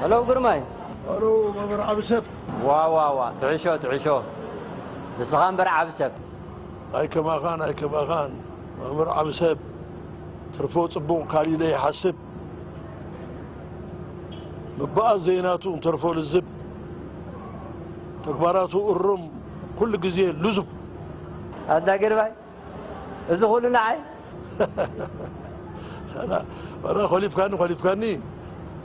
ሄሎ ግርማይ። ሄሎ መምህር ዓቢ ሰብ። ዋ ዋ ዋ፣ ትዕሾ ትዕሾ። ንስኻ እምበር ዓቢ ሰብ። ኣይከማኻን ኣይከማኻን መምህር ዓቢ ሰብ። ትርፎ ጽቡቕ ካሊእ ዘይሓስብ፣ ምብኣስ ዘይናቱ እንተርፎ ልዝብ፣ ተግባራቱ እሩም ኩሉ ግዜ ልዙብ። ኣንታ ግርማይ፣ እዚ ኩሉ ንዓይ? ዋላ ኮሊፍካኒ ኮሊፍካኒ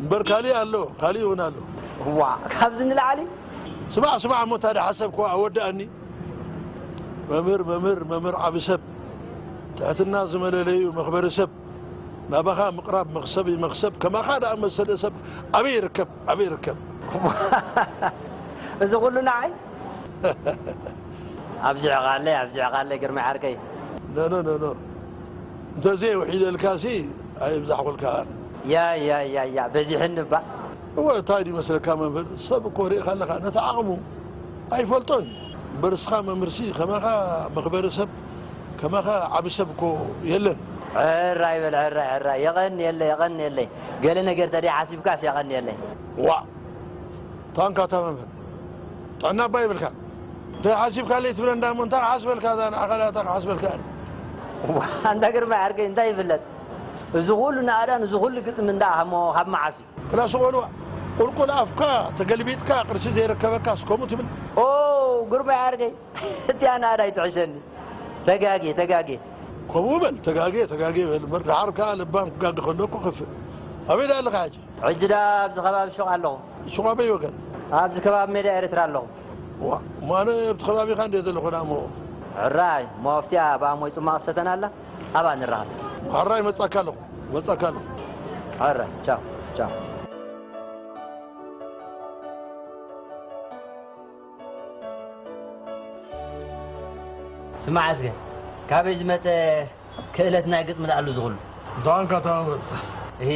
እምበር ካሊእ ኣሎ፣ ካሊእ እውን ኣሎ። ዋ፣ ካብዚ ንላዕሊ? ስማዕ ስማዕ እሞ ታዲያ ሓሰብኮ ኣወድኣኒ። መምህር መምህር መምህር ዓቢ ሰብ፣ ትሕትና ዝመለለዩ መኽበሪ ሰብ፣ ናባኻ ምቕራብ መኽሰብ እዩ መኽሰብ። ከማኻ ደኣ መሰለ ሰብ ኣበይ ይርከብ ኣበይ ይርከብ? እዚ ኩሉ ንዓይ? ኣብዚዕቓለይ ኣብዚዕቓለይ ግርማይ ዓርከይ። ኖ ኖ ኖ ኖ እንተዘይ ውሒደልካሲ ኣይብዛሕኩልካ። ያ ያ ያ ያ በዚሕኒ እባ። እወ እንታይ ድዩ መስለካ መምህር፣ ሰብ እኮ ርኢኻ ኣለኻ ነቲ ዓቕሙ ኣይፈልጦን እዩ። እምበር እስኻ መምህርሲ ከማኻ መኽበሪ ሰብ ከማኻ ዓቢ ሰብ እኮ የለን። ሕራይ በል ሕራይ ሕራይ የቐንየለይ የቐንየለይ። ገለ ነገር ተደይ ሓሲብካስ የቐንየለይ። ዋእ ታንካ እታ መምህር ጥዕና እባ ይብልካ። እንታይ ሓሲብካለይ ትብለኒ እሞ እንታይ ክሓስበልካ እዛ ንዓኻ እታ ክሓስበልካ እየ። ኣንታ ግርማይ ዓርከይ እንታይ ይፍለጥ እዚ ኩሉ ናእዳን እዚ ኩሉ ግጥሚ እንዳ ካብ መዓስ እዩ? ክላስ በልዋ። ቁልቁል ኣፍካ ተገልቢጥካ ቅርሺ ዘይርከበካስ ከምኡ ትብል። ኦ ግርማይ ዓርከይ እቲኣ ናእዳ ኣይትሕሸኒ። ተጋግየ ተጋግየ። ከምኡ በል ተጋጌ ተጋጌ በል እምበር ደሓር ከኣ ለባም ክጋገ ከሎ እኮ ከፍእ። ኣበይ ደኣ ኣለኻ ሕጂ? ሕጂ ደኣ ኣብዚ ከባቢ ሹቕ ኣለኹ። ሹቕ ኣበይ ወገን? ኣብዚ ከባቢ ሜዳ ኤርትራ ኣለኹ። ዋ እሞ ኣነ ኣብቲ ከባቢኻ እንድየ ዘለኹ ደኣ እሞ። ሕራይ እሞ ኣብቲኣ ብኣሞይ ጽማቕ ዝሰተና ኣላ ኣብኣ ንራኸብ። ሕራይ እመጻካ ኣለኹ እመጻካ ኣለኹ። ሕራይ ቻው ቻው። ስማዕ እስከ ካበይ ዝመጸ ክእለት ናይ ግጥሚ ደኣሉ ዝኹሉ። ዳንካ ታመት እሄ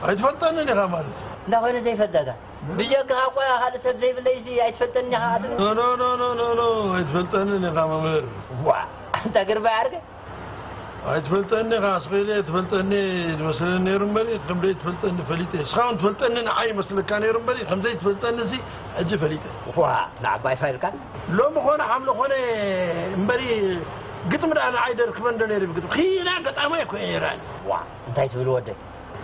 ኣይትፈልጠንን ኢኻ ማለት እዩ። እንዳ ኮይነ ዘይፈልጠካ ብጀካኻ እኳ ካልእ ሰብ ዘይብለይሲ ኣይትፈልጠኒ ኢኻ ትብል። ኖ ኖ ኖ ኖ ኖ ኣይትፈልጠንን ኢኻ መምህር። ዋ ኣንታ ግርባይ ዓርከይ ኣይትፈልጠኒ ኢኻ ኣስቒለ ትፈልጠኒ ዝመስለኒ ነይሩ እምበሪ ከም ዘይትፈልጠኒ ፈሊጠ። እስኻ እውን ትፈልጠኒ ንዓይ ይመስለካ ነይሩ እምበሪ ከም ዘይትፈልጠኒ ሲ ሕጂ ፈሊጠ። ዋ ንዓባይ ፋይልካ ሎሚ ኾነ ሓምለ ኾነ እምበሪ ግጥሚ ደኣ ንዓይ ደርክበን ዶ ነይሩ ብግጥሚ ኺና ገጣማይ እኮ እየ ነይረ ኣነ። ዋ እንታይ ትብል ወደይ?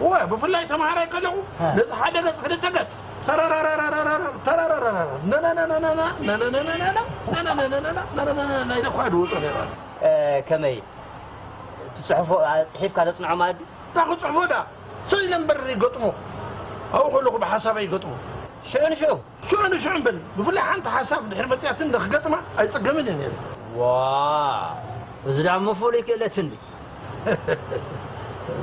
እወ ብፍላይ ተምሃራይ ከለኹ ነዚ ሓደ ገጽ ክልተ ገጽ ተረረረረረረረ ተረረረረረ ነነነነነነ ነነነነነነ ነነነነነነ ነነነነነ ኢለ እኳ ድወጾ ነይረ ኣነ። ከመይ ትጽሕፎ ጽሒፍካ ተጽንዖ ማለት ድዩ? እንታይ ክጽሕፎ ደኣ ሰው ኢለ እምበር ይገጥሞ ኣብኡ ከለኹ ብሓሳበይ ይገጥሞ። ሽዑ ንሽዑ ሽዑ ንሽዑ እምበል ብፍላይ ሓንቲ ሓሳብ ድሕሪ መፅያትኒ ክገጥማ ኣይፅገምን እየ ነይረ። ዋ እዚ ደኣ እሞ ፍሉይ ክእለት እንዲ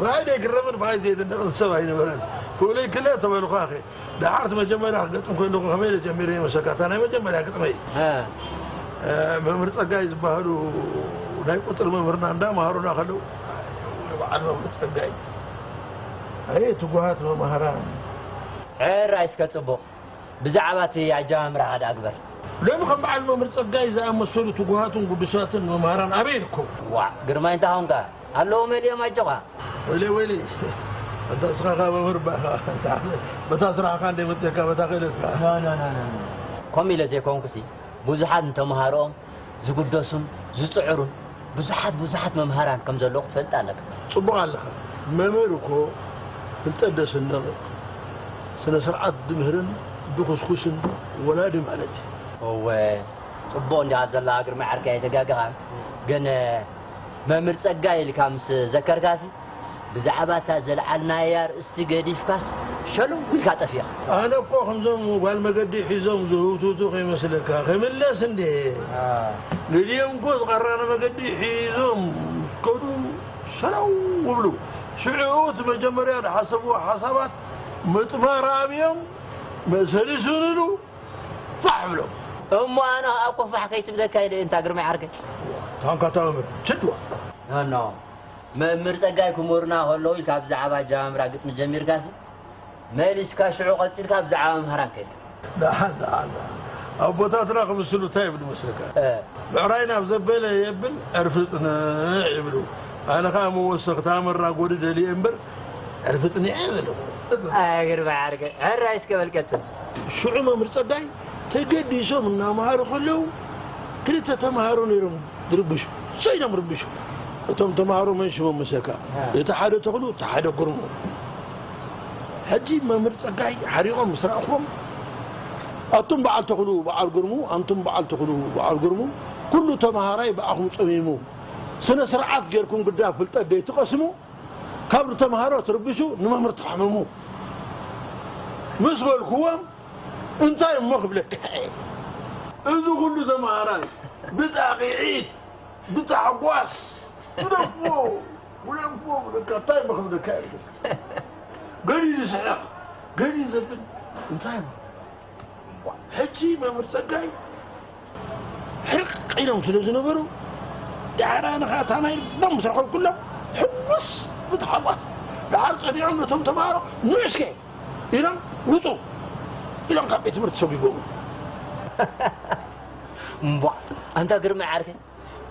ብኣይ ዘይግረምን ብኣይ ዘይድነቕን ሰብ ኣይነበረን። ፍሉይ ክእለት ተበልኳ ኣኸ ደሓር እቲ መጀመርያ ክገጥም ከለኹ ከመይ ኢለ ጀሚረ ይመስለካ? እታ ናይ መጀመርያ ግጥመይ መምህር ጸጋይ ዝበሃሉ ናይ ቁጽሪ መምህርና እንዳምሃሩና ከለዉ በዓል መምህር ጸጋይ ኣየ ትጉሃት መማህራን። ሕራይ እስከ ጽቡቕ ብዛዕባ እቲ ኣጀማምራኻ ደኣ ግበር። ሎሚ ከም በዓል መምህር ጸጋይ ዝኣመሰሉ ትጉሃትን ግዱሳትን መማህራን ኣበይ ይርከቡ? ዋእ ግርማይ እንታይ ኾንካ? ኣለዉ መሊኦም ኣጆኻ። ወይለይ ወይለይ ኣንታ እስኻ ኸኣ መምህር እባ ኢኻ። በታ ስራሕኻ እንደ መጺእካ በታ ክእለትካ። ከምኡ ኢለ ዘይኮንኩሲ ብዙሓት ንተምሃሮኦም ዝግደሱን ዝጽዕሩን ብዙሓት ብዙሓት መምሃራን ከም ዘለዉ ክትፈልጥ ኣለካ። ጽቡቕ ኣለኻ። መምህር እኮ ፍልጠት ደስንቕ፣ ስነ ስርዓት ድምህርን ድኹስኩስን ወላዲ ማለት እዩ። እወ ጽቡቕ እንዲኻ ዘለኻ ግርማይ ዓርከይ ኣይተጋገኻን። ግን መምህር ጸጋይ ኢልካ ምስ ዘከርካሲ ብዛዕባ እታ ዘልዓልናያ ኣርእስቲ ገዲፍካስ ሸለው ኢልካ ጠፊእኻ። ኣነ እኮ ከምዞም ጓል መገዲ ሒዞም ዝህውትቱ ከይመስለካ። ክምለስ እንዴ? ገሊኦም እኮ ዝቐረረ መገዲ ሒዞም ከዱ ሸለው ይብሉ። ሽዑ እቲ መጀመርያ ዝሓሰብዎ ሓሳባት ምጥፋር ኣብዮም መእሰሪ ይስንዱ ፋሕ ብሎም። እሞ ኣነ ከኣ እኮ ፋሕ ከይትብለካ ኢለ እየ እንታ ግርማይ ዓርከይ። ታንካ ታመመ ችድዋ። ኖ ኖ መምህር ጸጋይ ክምህሩና ከለዉ ኢልካ ብዛዕባ ኣጀማምራ ግጥሚ ጀሚርካሲ መሊስካ ሽዑ ቀጺልካ ብዛዕባ መምህራን ከይድካ። ደሓን ደሓን ደሓን ኣቦታትና ክምስሉ እንታይ ይብሉ መስለካ? እ። ብዕራይ ናብ ዘበለ የብል ዕርፊ ጽንዕ ይብሉ። ኣነ ኸኣ መወሰኽታ መራጎዲ ደልየ እምበር ዕርፊ ጽኒዐ እየ ዘለኹ። ኣግርባ ዓርከይ፣ ሕራይ እስከ በል ቀጽል። ሽዑ መምህር ጸጋይ ተገዲሶም እናመሃሩ ከለዉ፣ ክልተ ተምሃሮ ነይሮም ዝርብሹ። ሰይዶም ርብሹ። እቶም ተምሃሮ መን ሽሞም መሰካ? እ። እቲ ሓደ ተኽሉ፣ እቲ ሓደ ግርሙ። ሕጂ መምህር ጸጋይ ሓሪቖም ምስ ረኣኹዎም፣ ኣቱም በዓል ተኽሉ፣ በዓል ግርሙ፣ ኣንቱም በዓል ተኽሉ፣ በዓል ግርሙ፣ ኩሉ ተምሃራይ ብኣኹም ጸሚሙ። ስነ ስርዓት ጌርኩም ግዳ ፍልጠት ደይትቐስሙ፣ ካብ ተምሃሮ ትርብሹ፣ ንመምህር ተሕምሙ። ምስ በልኩዎም፣ እንታይ እሞ ክብለካ እየ? እዚ ኩሉ ተምሃራይ ብጣቕዒት፣ ብታሕጓስ፣ ግደፍዎ፣ ግደፍዎ ክብለካ፣ እንታይ እሞ ክብለካ እየ? ገሊኡ ዝስሕቕ፣ ገሊኡ ዘብል፣ እንታይ እሞ? ሕጂ መምህር ጸጋይ ሕርቕ ኢሎም ስለ ዝነበሩ፣ ዳሕራ ንኻ እታ ናይ ልቦም ምስ ረኸብኩሎም፣ ሕጉስ ብታሕጓስ፣ ደሓር ጸኒዖም ነቶም ተምሃሮ፣ "ንዑ እስከ!" ኢሎም፣ "ውጹ!" ኢሎም ካብ ቤት ትምህርቲ ሰጒጎም። እምቧ፣ ኣንታ ግርማይ ዓርከይ፣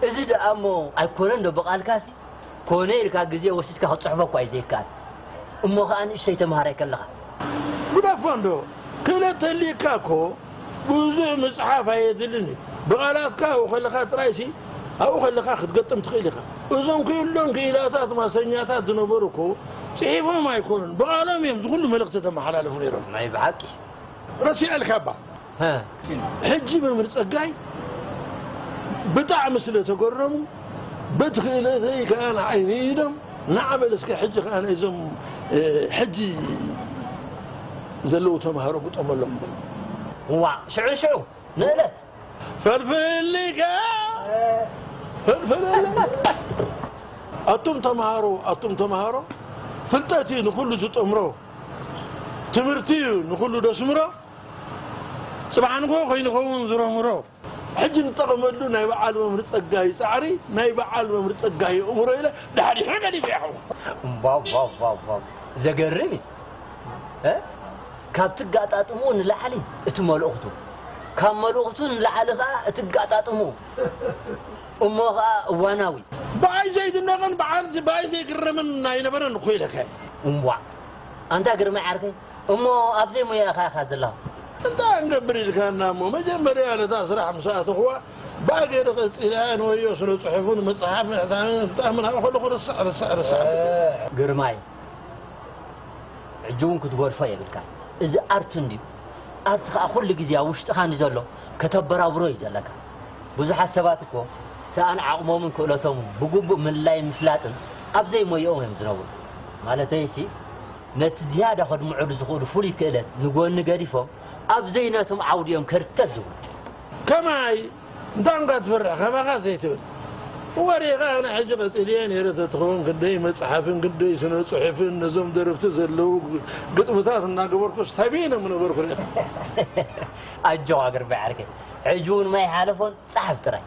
እዚ ደኣ እሞ ኣይኮነን ዶ ብቓልካሲ? ኮነ ኢልካ ግዜ ወሲድካ ክትጽሕፎ እኳ እዩ ዘይከኣል። እሞ ኸኣ ንእሽተይ ተምሃራይ ከለኻ። ግደፎ እንዶ፣ ክእለት ተልዩካ እኮ ብዙሕ ምጽሓፍ ኣየድልን እዩ። ብቓላትካ ኣብኡ ከለኻ ጥራይሲ፣ ኣብኡ ከለኻ ክትገጥም ትኽእል ኢኻ። እዞም ክእሎን ክኢላታት ማሰኛታት ዝነበሩ እኮ ጽሒፎም ኣይኮኑን፣ ብቓሎም እዮም ዝኹሉ መልእኽቲ ተመሓላልፉ ነይሮም። ናይ ብሓቂ። ረሲዐልካ እባ። ሀ። ሕጂ መምህር ጸጋይ ብጣዕሚ ስለ ተገረሙ፣ በቲ ክእለተይ ከኣ ንዓይ ንኢዶም፣ "ንዓ በል እስከ ሕጂ ከኣ ነዞም፣ እ፣ ሕጂ ዘለዉ ተምሃሮ ግጠመሎም" በሉ። እዋ፣ ሽዑ ሽዑ ንእለት። ፈልፍልካ፣ ፈልፍልልካ። ኣቱም ተምሃሮ፣ ኣቱም ተምሃሮ፣ ፍልጠት እዩ ንኹሉ ዝጠምሮ፣ ትምህርቲ እዩ ንኹሉ ደስምሮ። ጽባሕ ንግሆ ከይንኸውን ዝረምሮ። ሕጂ ንጠቐመሉ ናይ በዓል መምህር ጸጋይ ጻዕሪ፣ ናይ በዓል መምህር ጸጋይ ኣእምሮ ኢለ ዳሕሪሑ ገዲፈ እየ። እምባው፣ ባው፣ ባው፣ ባው። ዘገርም እዩ። እ? ካብ ትጋጣጥምኡ ንላዕሊ እቲ መልእኽቱ፣ ካብ መልእኽቱ ንላዕሊ ኸኣ እቲ ኣጋጣጥምኡ። እሞ ኸኣ እዋናዊ። ብኣይ ዘይድነቕን ብዓል-፣ ብኣይ ዘይግረምን ኣይነበረን እኮ ኢለካ እየ። እምቧዕ። ኣንታ ግርማይ ዓርከይ፣ እሞ ኣብ ዘይሞያኻ ኢኻ ዘለኻ። እንታይ ክንገብር ኢልካና እሞ፣ መጀመርያ ነታ ስራሕ ምስ ኣተኹዋ፣ ብኣገደ ቀጺለያ ንወዮ ስነ ጽሑፍን መጽሓፍ ምሕታምን ክጠምን ኣብኡ ከለኹ ርስዕ፣ ርስዕ፣ ርስዕ። ግርማይ፣ ሕጂ እውን ክትገድፎ የብልካን። እዚ ኣርት እንድዩ። ኣርት ኸኣ ኩሉ ግዜ ኣብ ውሽጥኻ እንድዩ ዘሎ፣ ከተበራብሮ እዩ ዘለካ። ብዙሓት ሰባት እኮ ሰኣን ዓቕሞምን ክእለቶምን ብግቡእ ምልላይን ምፍላጥን ኣብ ዘይሞይኦም እዮም ዝነብሩ። ማለተይሲ፣ ነቲ ዝያዳ ከድምዑሉ ዝኽእሉ ፍሉይ ክእለት ንጎኒ ገዲፎም፣ ኣብ ዘይነቶም ዓውዲ እዮም ከርተት ዝብሉ። ከማይ፣ እንታይ እንኳ ትፈርሕ፣ ከማኻ ዘይትብል። ወሬኻ ኣነ ሕጂ ቀጺለየ ነይረ ተትኸውን፣ ክንደይ መጽሓፍን ክንደይ ስነ ጽሑፍን ነዞም ደረፍቲ ዘለዉ ግጥምታት እናገበርኩስ ተቢነ ምነበርኩ ነይረ። ኣጆኻ ግርማይ ዓርከይ፣ ሕጂ እውን ማይ ሓለፎን ጸሓፍ ጥራይ።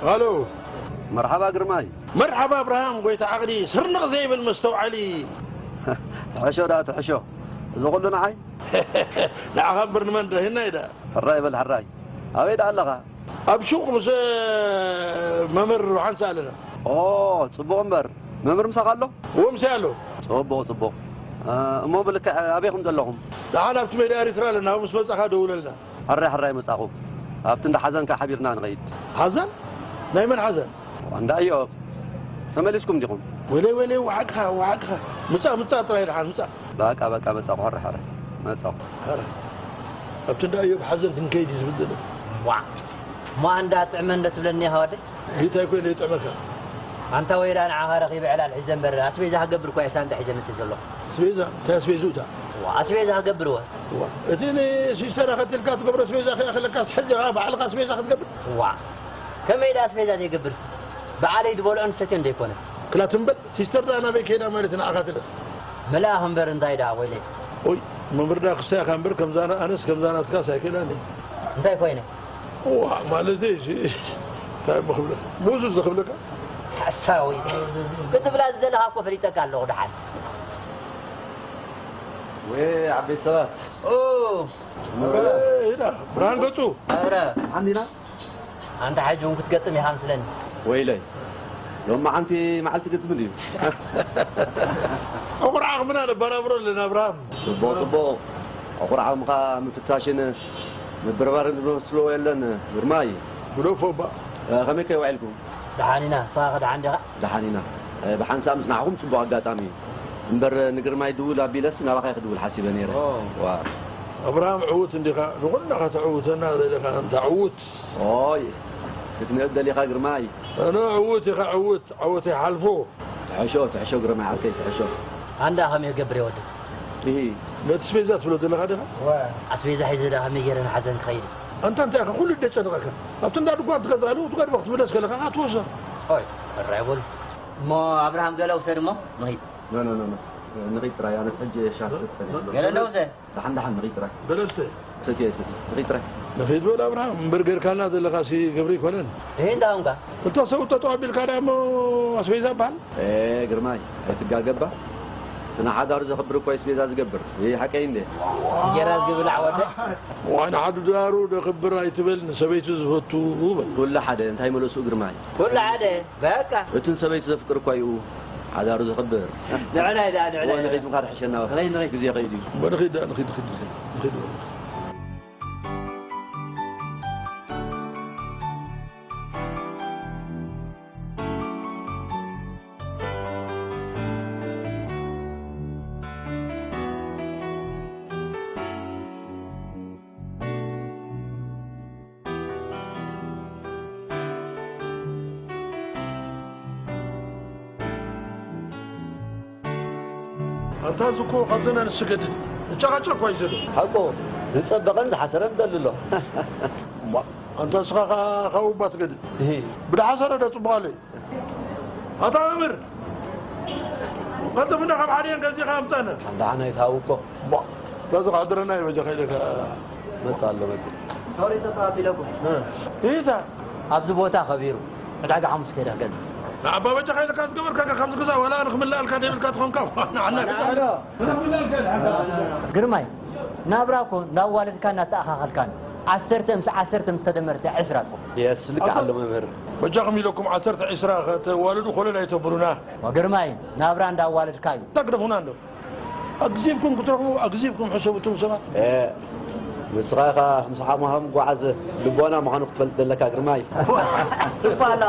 ሃሎ። መርሓባ ግርማይ። መርሓባ ኣብርሃም ጎይታ ዓቕሊ፣ ስርንቕ ዘይብል መስተውዓሊ። ትሕሾ ደኣ ትሕሾ። እዚ ኹሉ ንዓይ? ንዓኻ እምበር ንመን ደሂና ኢዳ። ሕራይ በል ሕራይ። ኣበይ ደኣ ኣለኻ? ኣብ ሹቕ ምስ መምህር ዮሃንስ ኣለና። ኦ፣ ጽቡቕ እምበር። መምህር ምሳኻ ኣሎ? እዎ፣ ምሳይ ኣሎ። ጽቡቕ፣ ጽቡቕ። እ፣ እሞ ብልክዕ ኣበይ ኢኹም ዘለኹም? ደሓን ኣብቲ ሜዳ ኤሪትራ ኣለና፣ ምስ መጻኻ ደውለልና። ሕራይ፣ ሕራይ መጻኹ። ኣብቲ እንዳ ሓዘንካ ሓቢርና ንኸይድ። ሓዘን? ናይ መን ሓዘን? እንዳ እዮብ። ተመሊስኩም ዲኹም? ወለይ፣ ወለይ፣ ወሓቅኻ፣ ወሓቅኻ። ምጻእ፣ ምጻእ ጥራይ ደሓን፣ ምጻእ። በቃ፣ በቃ፣ መጻኹ፣ ሕራይ፣ ሕራይ። መጻኹ። ሕራይ። ኣብቲ እንዳ እዮብ ሓዘን ክንከይድ እዩ ዝብል ዘሎ። ዋዕ! እሞ ኣንዳ ጥዕመ እንደ ትብለኒ ኢኻ ወደይ? ጌታይ ኮይነ ይጥዕመካ። ኣንታ ወይራ ንዓኻ ረኺበ ዕላል ሒዘ እምበር፣ ኣስቤዛ ክገብር እኳ እየ ሳንጣ ሒዘ መጽእ ዘለኹ። ኣስቤዛ? እንታይ ኣስቤዝኡ እታ? ዋ፣ ኣስቤዛ ክገብር እወ። ዋ፣ እቲ ንሲስተር ኣኸትልካ ትገብሮ ኣስቤዛ ከይኣኽለካስ፣ ሕጂ ኸኣ ባዕልኻ ኣስቤዛ ክትገብር? ዋ፣ ከመይ ደኣ ኣስቤዛ ዘይገብርስ? በዓለይ ዝበልዖን ዝሰትዮን ደይኮነ? ክላ ትም በል፣ ሲስተር ደኣ ናበይ ከይዳ ማለት ንዓኻ ትልእኽ? መልኣኽ እምበር እንታይ ደኣ ወይለይ? ኦይ፣ መምህር ደኣ ክሳይ ኢኻ እምበር፣ ከምዛ ና-፣ ኣነስ ከምዛ ናትካስ ኣይክእላን እየ። እንታይ ኮይነ? እዋ፣ ማለተይ እሺ፣ እንታይ እሞ ክብለካ? ሙዙ ዝኽብለካ? ሰራዊት ክትብላ ዝደለኻ እኮ ፈሊጠካ ኣለኹ። ደሓን ወይ ዓበይ ሰባት ኦ ኢዳ ብርሃን ገጹ ኧረ ዓንዲና ኣንታ ሕጂ እውን ክትገጥም ኢኻ ምስለኒ። ወይለይ ሎማዓንቲ መዓልቲ ግጥም ድዩ ዕቑር ዓቕምና ነበራብረለን ኣብርሃም ጽቡቕ ጽቡቕ ዕቑር ዓቕምኻ ምፍታሽን ምብርባርን ዝመስሎ የለን ግርማይ ብሎፎ እባ ከመይ ከይውዒልኩም ደሓን ኢና። ንስኻ ከ ደሓን ዲኻ? ደሓን ኢና ብሓንሳብ ምስ ንዓኹም ጽቡቕ ኣጋጣሚ እዩ እምበር ንግርማይ ድውል ኣቢለስ ናባኻ ክድውል ሓሲበ ነይረ ዋ ኣብርሃም ዕዉት እንዲኻ ንኹልና ከተዕውተና ደሊኻ እንታ ዕዉት ኦይ ክትንእድ ደሊኻ ግርማይ ኣነ ዕዉት ኢኻ ዕዉት ዓወት ይሓልፎ ትሕሾ ትሕሾ ግርማይ ዓርከይ ትሕሾ ኣንዳ ከመይ ክገብር እየ ወዲ ኢሂ ነቲ ስፔዛ ትብሎ ዘለኻ ዲኻ ኣስቤዛ ሒዘ ዳ ከመይ ገይረ ንሓዘን ክኸይድ ኣንታ እንታይ ኢኻ ኩሉ ደጨንቐካ ኣብቲ እንዳ ድኳን ትገዝኣሉ ትገድፎ ክትብለስ ከለኻ ኣትወሶ ኦይ ሕራይ በሉ እሞ ኣብርሃም ገለ ውሰድ እሞ ንኺድ ኖ ኖ ኖ ኖ ንኺድ ጥራይ ኣነስ ሕጂ ሻርተ ትሰኒ ገለ እንደ ውሰድ ደሓን ደሓን ንኺድ ጥራይ በለስተ ሰትየ ሰትየ ንኺድ ጥራይ ንኺድ በል ኣብርሃም እምበር ገርካልና ዘለኻ ሲ ገብሪ ይኮነን ይሄ እንዳሁንካ እታ ሰው ጠጠው ኣቢልካ ዳ እሞ ኣስቤዛ በሃል ኤ ግርማይ ኣይትጋገባ እቲ ንሓዳሩ ዘኽብር እኮ ኣስቤዛ ዝገብር ይህ ሓቀይ እንደ እንጀራ ዝብል ዓወደ ዋን ሓዳሩ ደኽብር ኣይትበል ንሰበይቱ ዝፈቱ በል ኩሉ ሓደ እንታይ መለስኡ ግርማይ ኩሉ ሓደ በቃ እቲ ንሰበይቱ ዘፍቅር እኳ ይኡ ሓዳሩ ዘኽብር ንዕናይ ዳ ንዕናይ ወ ንኺድ ምኻድ ሕሸና ንኺድ፣ ንኺድ። ግዜ ኸይዱ እዩ በንኺድ ዳ ንኺድ ንኺድ ንኺድ ንኺድ ኣንታ እዚ እኮ ካብዘን ኣንስቲ ገድል እጨቓጨቕ እኳ እዩ ዘሎ ሓቆ ዝጸበቐን ዝሓሰረን ደሊ ኣሎ እማ ኣንታ እስኻ ኸዓ ካብኡ እባ ትገድል ብድሓሰረ ዶ ጽቡቕ ኣሎ እዩ ኣታ መምህር ቀልጥፍና ካብ ሓደን ገዚእኻ ኣምጻና ሓንዳሓና ይትሃው እኮ እማ እታ እዚ ክሕድረና እዩ በጃ ከይደካ መጽእ ኣሎ መጽእ ሶሪ ተጠዋቢለኩም ኢታ ኣብዚ ቦታ ከቢሩ ዕዳጋ ሓሙስ ከይደ ክገዝእ ንዓባ በጃ ከይደካ ዝገበርካ ካብ ዝግዛእ ዋላ ንክምልኣልካ ደይብልካ ትኾንካ ንዓና ግርማይ ናብራ እኮ እናዋለድካን እናተኣኻኸልካን ዓሰርተ ምስ ዓሰርተ ምስ ተደመርተ ዕስራ ትኾን የስ ልክዕ ኣሎ መምህር በጃኹም ኢለኩም ዓሰርተ ዕስራ ከተዋልዱ ኮለል ኣይተብሉና ግርማይ ናብራ እንዳዋለድካ እዩ ተግደፉና እንዶ ኣግዚብኩም ክትረኽቡ ኣግዚብኩም ሕሰቡ እቶም ሰባት ንስኻ ኢኻ ምስ ሓሙኻ ምጓዓዝ ልቦና ምዃኑ ክትፈልጥ ዘለካ ግርማይ ትፋላ